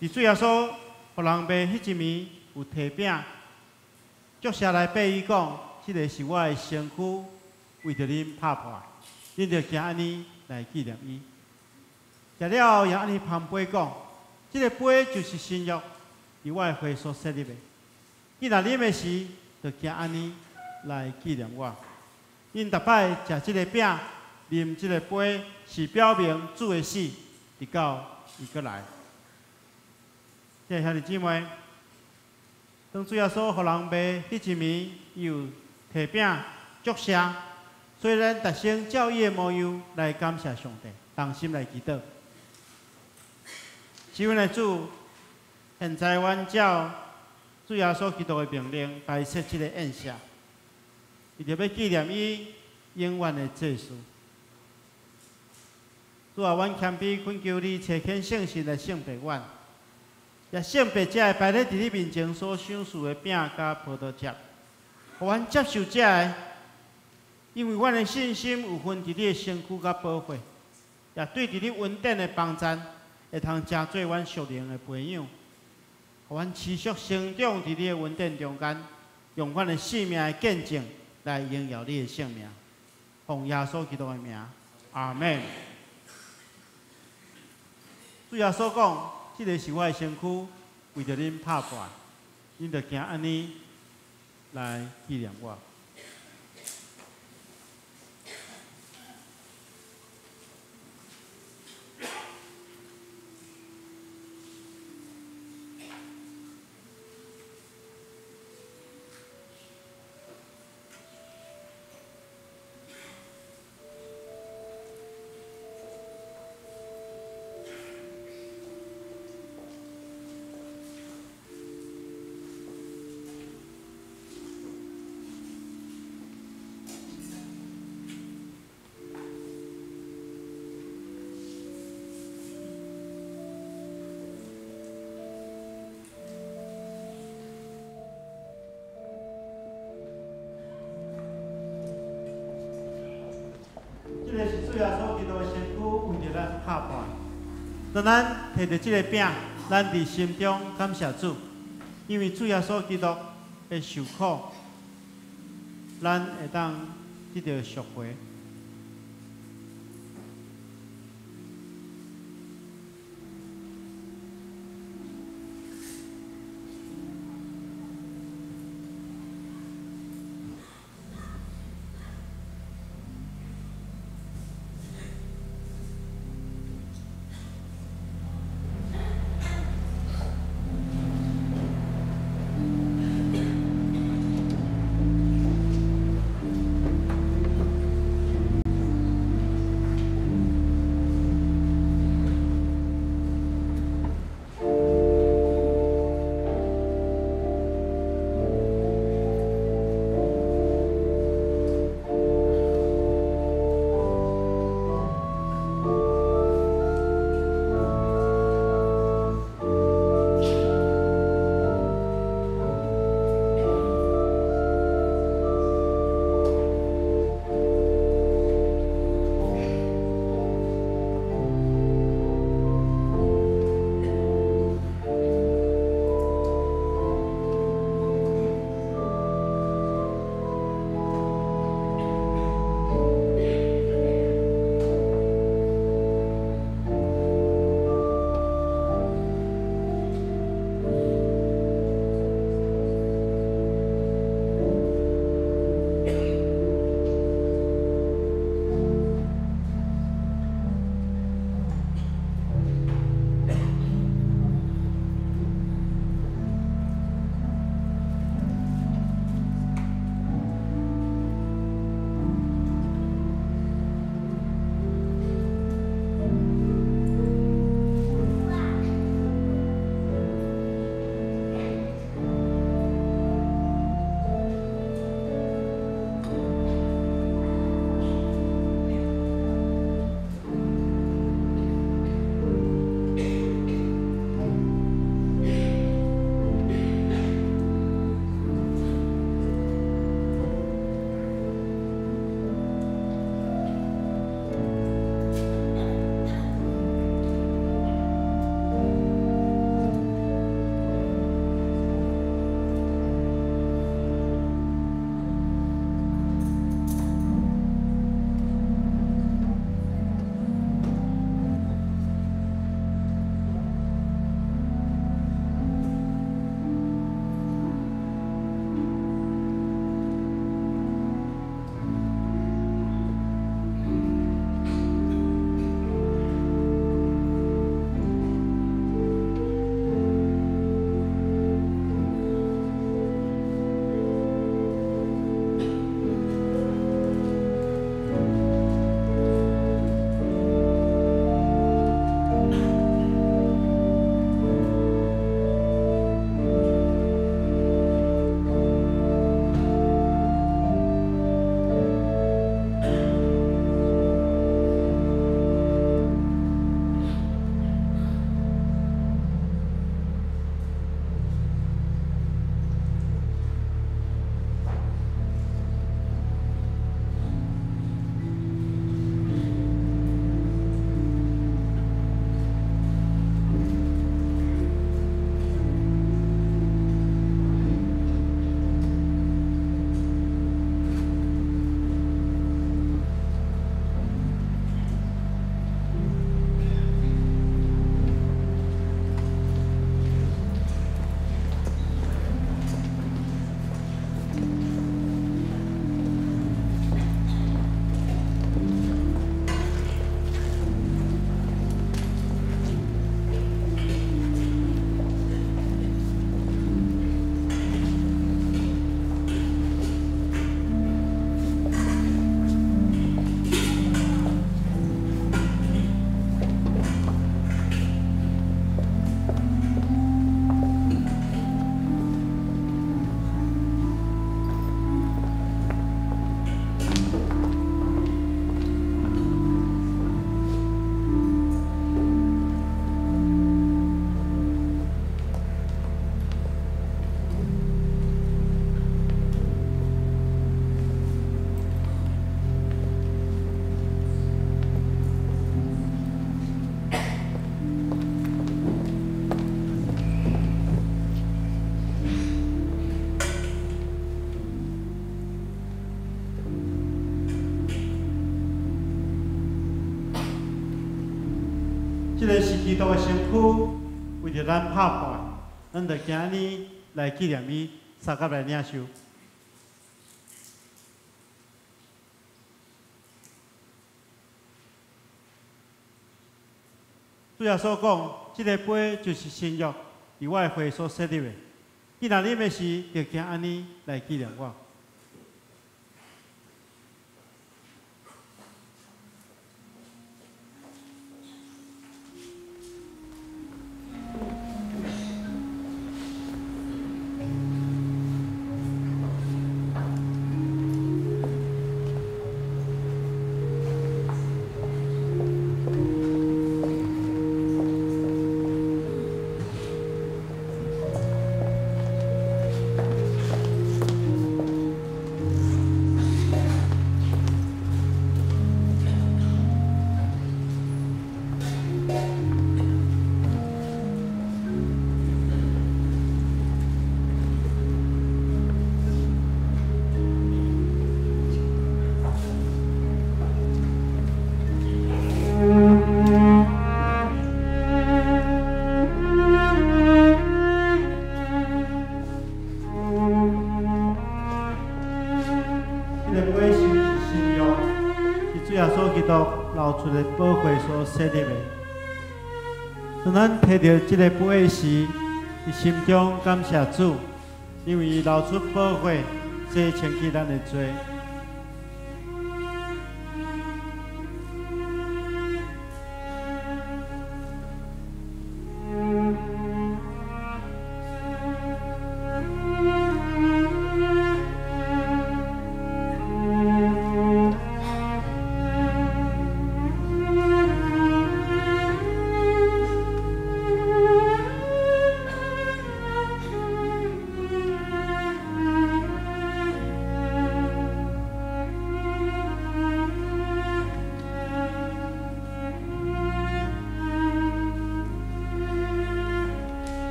佇主耶穌予人賣彼一暝，有提餅，祝謝來擘伊講：這个是我的身軀，為著恁拍破，恁著行按呢來紀念伊。食了後，也按呢捧杯講：這个杯就是新約，佇我的血所設立的。你若啉的時，就行按呢來紀念我。恁逐擺食這个餅，啉這个杯，是表明主的死，直到伊閣來。親愛兄弟姊妹，當主耶穌予人賣彼一暝，伊有提餅祝謝，所以咱逐聲照伊的模樣來感謝上帝，同心來祈禱。是阮的主，現在阮照主耶穌基督的命令擺設這個宴席，為著欲紀念伊永遠的祭司。主啊，阮謙卑懇求你，差遣聖神來聖別阮，也聖別這个擺咧佇你面前所賞賜的餅佮葡萄汁，予阮接受這个，因為阮的信心有份佇你的身軀佮寶血，也對佇你恩典的幫贊，會通成做阮屬靈的培養，予阮持續成長佇你的恩典中間，用阮的生命的見證來榮耀你的聖名。奉耶穌基督的名，阿們。主耶穌講：這个是我的身軀，為著恁拍破，恁著行按呢來紀念我。這个是主耶穌基督的身軀，為著咱拍破。當咱提著這个餅，咱佇心中感謝主，因為主耶穌基督的受苦，咱會當得著贖回。這个是基督的身躯，為著咱拍破，咱就今日來紀念伊，相佮來領受。主耶穌講，這个杯就是新約，以我的血所設立的。你若啉的時，就行按呢來紀念我。這个杯是新約，是主耶穌基督流出的寶血所設立的。當咱提著這个杯時，佇心中感謝主，因為伊流出寶血，洗清去咱的罪。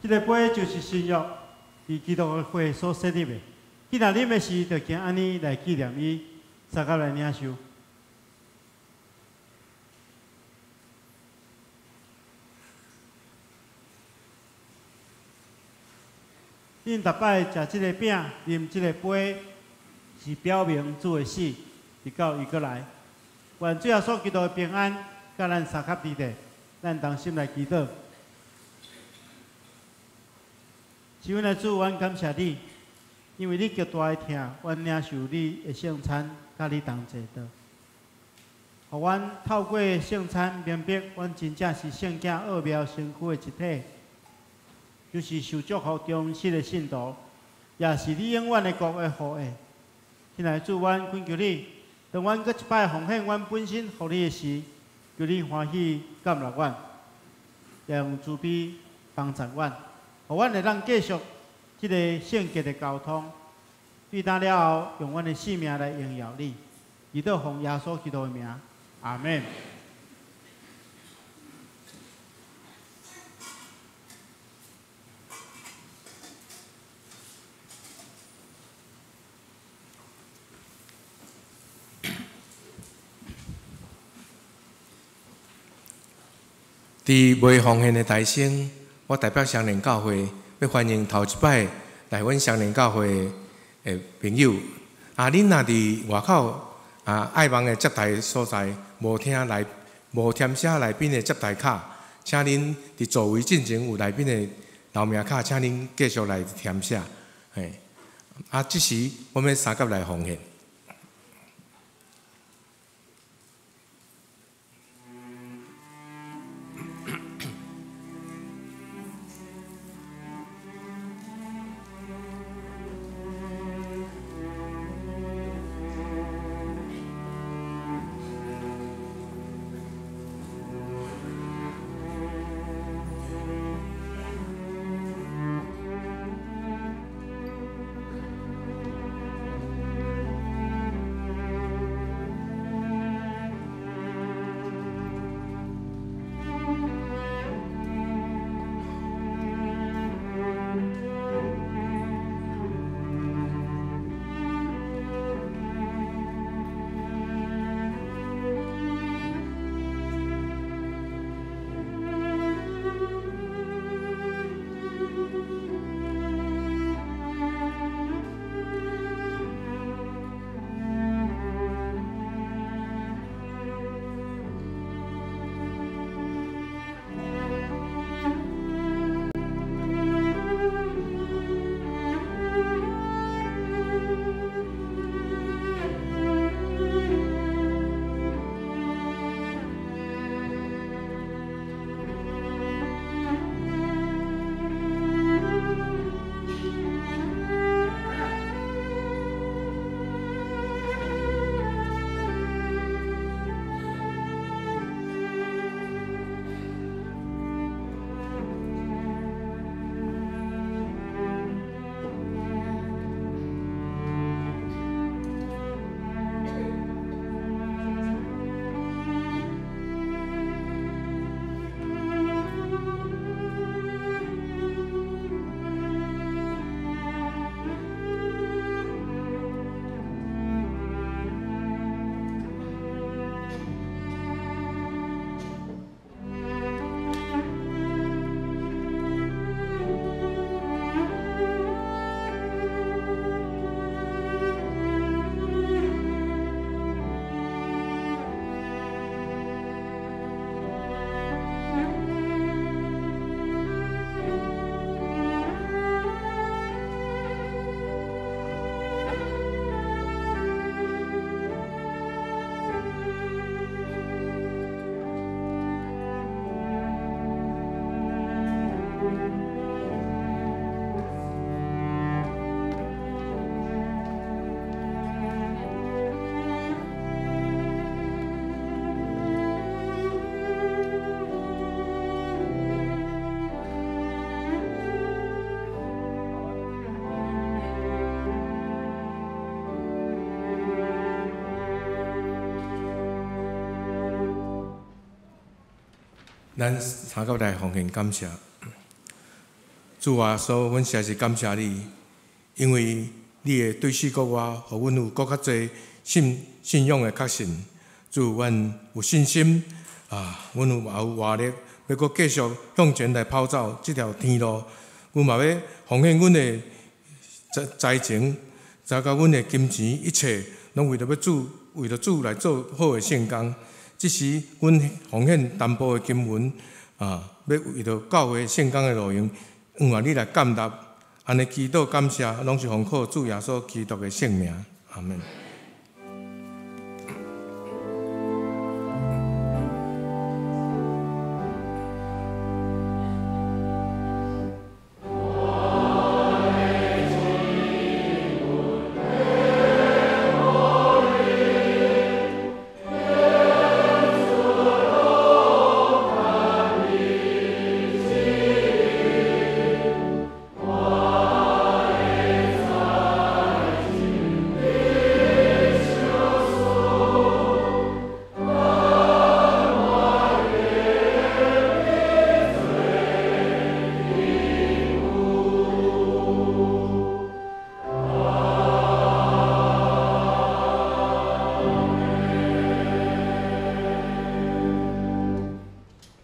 這个杯就是新約，佇基督的血所設立的。既然啉的時，就經按呢來紀念伊，相佮來領受。恁逐擺食這个餅、啉這个杯，是表明主的死，直到伊閣來。願主耶穌基督的平安，佮咱相佮佇咧，咱同心來祈禱。是阮的主，阮感謝你，因為你極大的疼，阮領受你的聖餐，佮你同齊的。予阮透過聖餐明白，阮真正是聖潔奧妙身軀的一體，就是受祝福忠實的信徒，也是你永遠的國的後裔。親愛的主，阮懇求你，當阮閣一擺奉獻阮本身予你的時，求你歡喜接納阮，也用慈悲幫助阮，予阮會當繼續這个聖潔的交通。對當了後，用阮的性命來榮耀你。祈禱奉耶穌基督的名，阿們。
佇袂奉獻的台先，我代表雙連教會欲歡迎頭一擺來阮雙連教會的朋友。啊，恁若佇外口啊愛網的接待所在無聽來無填寫來賓的接待卡，請恁佇座位進前有來賓的留名卡，請恁繼續來填寫。嘿，啊，這時我們相佮來奉獻。咱相佮來奉獻感謝。主啊，所以阮實在是感謝你，因為你的對死復活，予阮有閣較濟信仰的確信。主，阮有信心啊，阮有嘛有活力，欲閣繼續向前來跑走這條天路。阮嘛欲奉獻阮的財情，再佮阮的金錢，一切攏為著欲主，為著主來做好的聖工。這時，阮奉獻淡薄的金銀啊，欲為著教會聖工的路用，向望你來建立，按呢祈禱感謝，攏是奉靠主耶穌基督的聖名，阿們。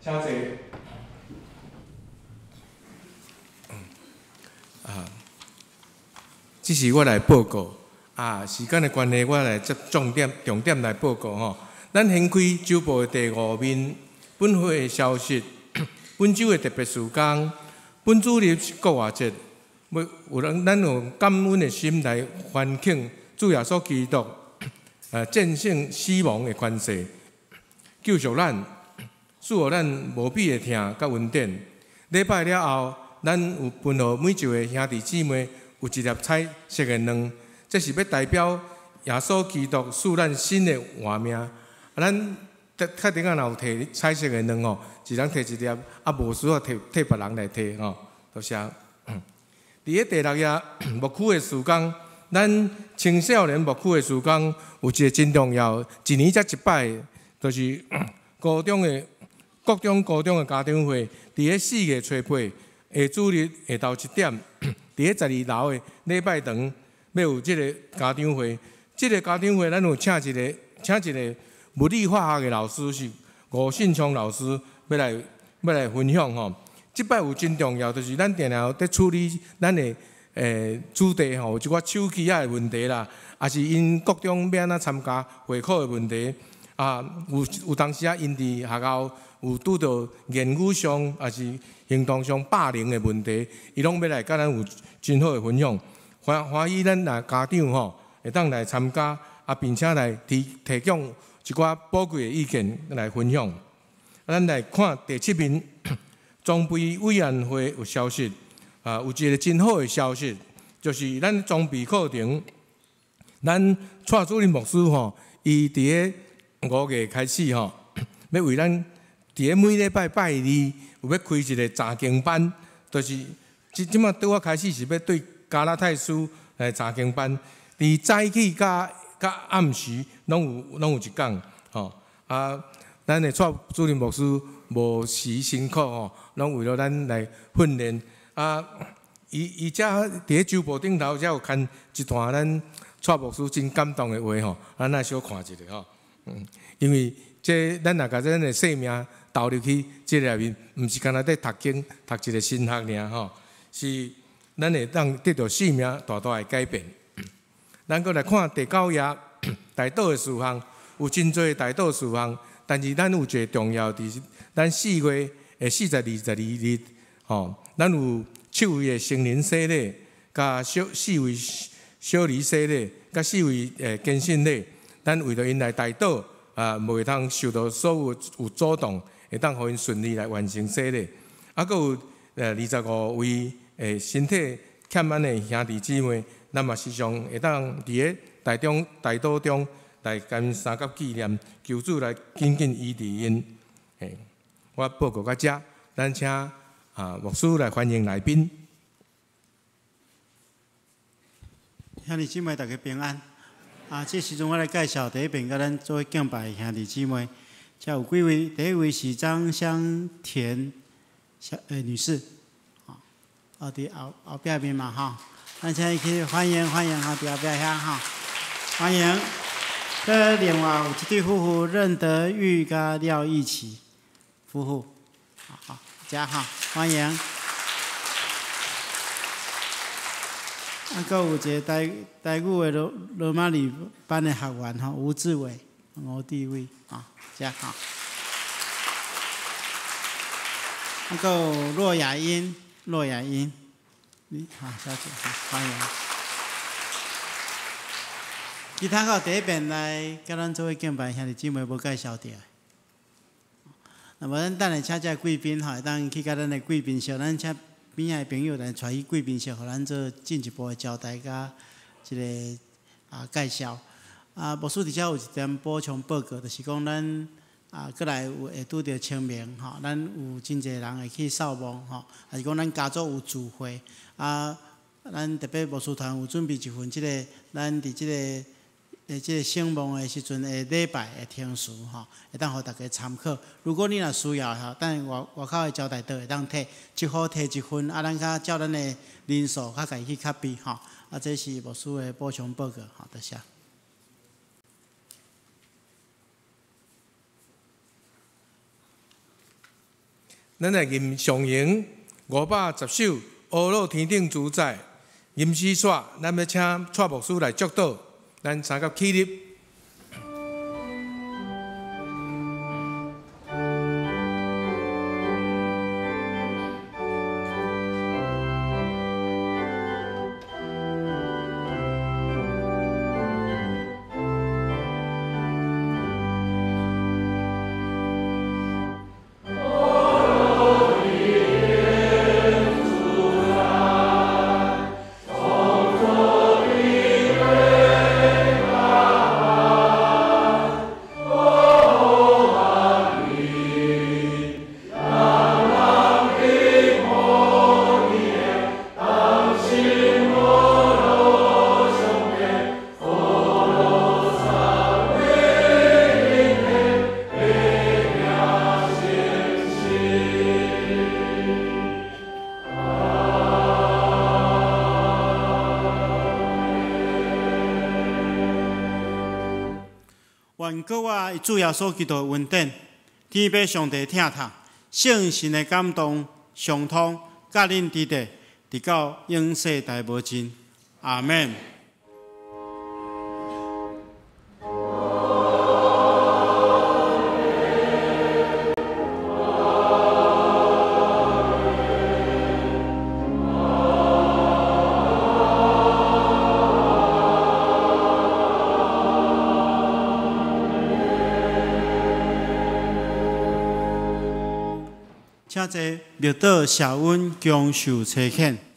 請坐。啊，這是我來報告。啊，時間的關係，我來接重點、重點來報告吼。咱掀開週報的第五面，本會的消息，本週的特別事工，本主日是復活節，欲有人咱有感恩的心來歡慶主耶穌基督，戰勝死亡的權勢，救贖咱，賜予咱無比的疼佮恩典。禮拜了後，咱有分予每一位兄弟姊妹有一粒彩色的卵，這是欲代表耶穌基督賜咱新的活命。啊，咱較頂仔若有提彩色的卵吼，一人提一粒，啊，無需要提替別人來提吼。多謝。佇咧第六頁牧區的事工，咱青少年牧區的事工有一個真重要，一年才一擺，就是高中的國中、高中的家長會，佇咧4月初8下主日下晝1點，佇咧12樓的禮拜堂，欲有這个家長會。這个家長會，咱有請一个物理化學的老師，是吳信聰老師，欲來分享吼。這擺有真重要，就是咱定定佇處理咱的子弟吼，有一寡手機仔的問題啦，抑是𪜶國中欲按怎參加會考的問題啊，有當時啊，𪜶佇學校有拄著言語上抑是行動上霸凌的問題，伊攏欲來佮咱有真好的分享。歡歡喜咱若家長吼會當來參加，啊，並且來提供一寡寶貴的意見來分享。咱來看第七面，裝備委員會有消息，啊，有一個真好的消息，就是咱裝備課程，咱蔡主任牧師吼，伊佇咧5月開始吼，欲為咱佇咧每禮拜拜二有欲開一個查經班，就是這這馬拄仔開始是欲對加拉太書來查經班，佇早起佮暗時攏有一講吼。啊，咱的蔡主任牧師無辭辛苦吼，攏為了咱來訓練。啊，伊遮佇咧週報頂頭遮有牽一段咱蔡牧師真感動的話吼，咱來小看一下吼。因為這咱若共咱的生命投入去這內面，毋是干焦佇讀經讀一個神學爾吼，是咱會當得著生命大大的改變。咱閣來看第九頁代禱的事項，有真濟代禱事項，但是咱有一個重要，就是咱4月的42日，吼，咱有七位的成人洗禮，佮四位小兒洗禮，佮四位堅信禮，咱為著𪜶來代禱，啊，無會通受到所有有阻擋，會當予𪜶順利來完成洗禮。啊，閣有25位身體欠安的兄弟姊妹，咱嘛時常會當佇咧代中代禱中來共𪜶相佮紀念，求主來緊緊醫治𪜶。我報告到遮，咱請牧師來歡迎來賓。
兄弟姊妹，大家平安。啊，這時陣我來介紹佇彼邊佮咱做伙敬拜的兄弟姊妹，遮有幾位，第一位是張香田小女士。哦，佇後後壁面嘛吼，咱請伊去歡迎歡迎吼，佇後壁遐吼，歡迎。閣另外有一對夫婦，任德玉佮廖義琪夫婦，好，遮吼，歡迎。啊，閣有一個台台語的羅羅馬里班的學員吼，吳志偉、吳地偉，啊，遮吼。啊，閣有骆雅英，骆雅英，你好，小姐，好，歡迎。其他閣有第一遍來佮咱做伙敬拜兄弟姊妹無介紹著的。那麼咱等下請這貴賓吼，會當去佮咱的貴賓室，咱請邊仔的朋友來帶去貴賓室，予咱做進一步的交代佮這個啊介紹。啊，牧師佇遮有一點補充報告，就是講咱啊，閣來有會拄著清明吼，咱有真濟人會去掃墓吼，還是講咱家族有聚會啊，咱特別牧師團有準備一份這個，咱佇這個。佇這個聖墓的時陣的禮拜的程序吼，會當予大家參考。如果你若需要吼，等外外口的招待桌會當提一戶提一份，啊，咱較照咱的人數較家己去較比吼。啊，這是牧師的補充報告，吼，多謝。
咱來吟上詠510首《阿樂天頂主宰》吟詩煞，咱欲請蔡牧師來祝禱。咱三甲起立。
願閣我主耶穌基督的恩典，天父上帝疼痛，聖神的感動相通，佮恁佇咧，直到永世代無盡。阿們。請坐，默禱謝恩，享受差遣。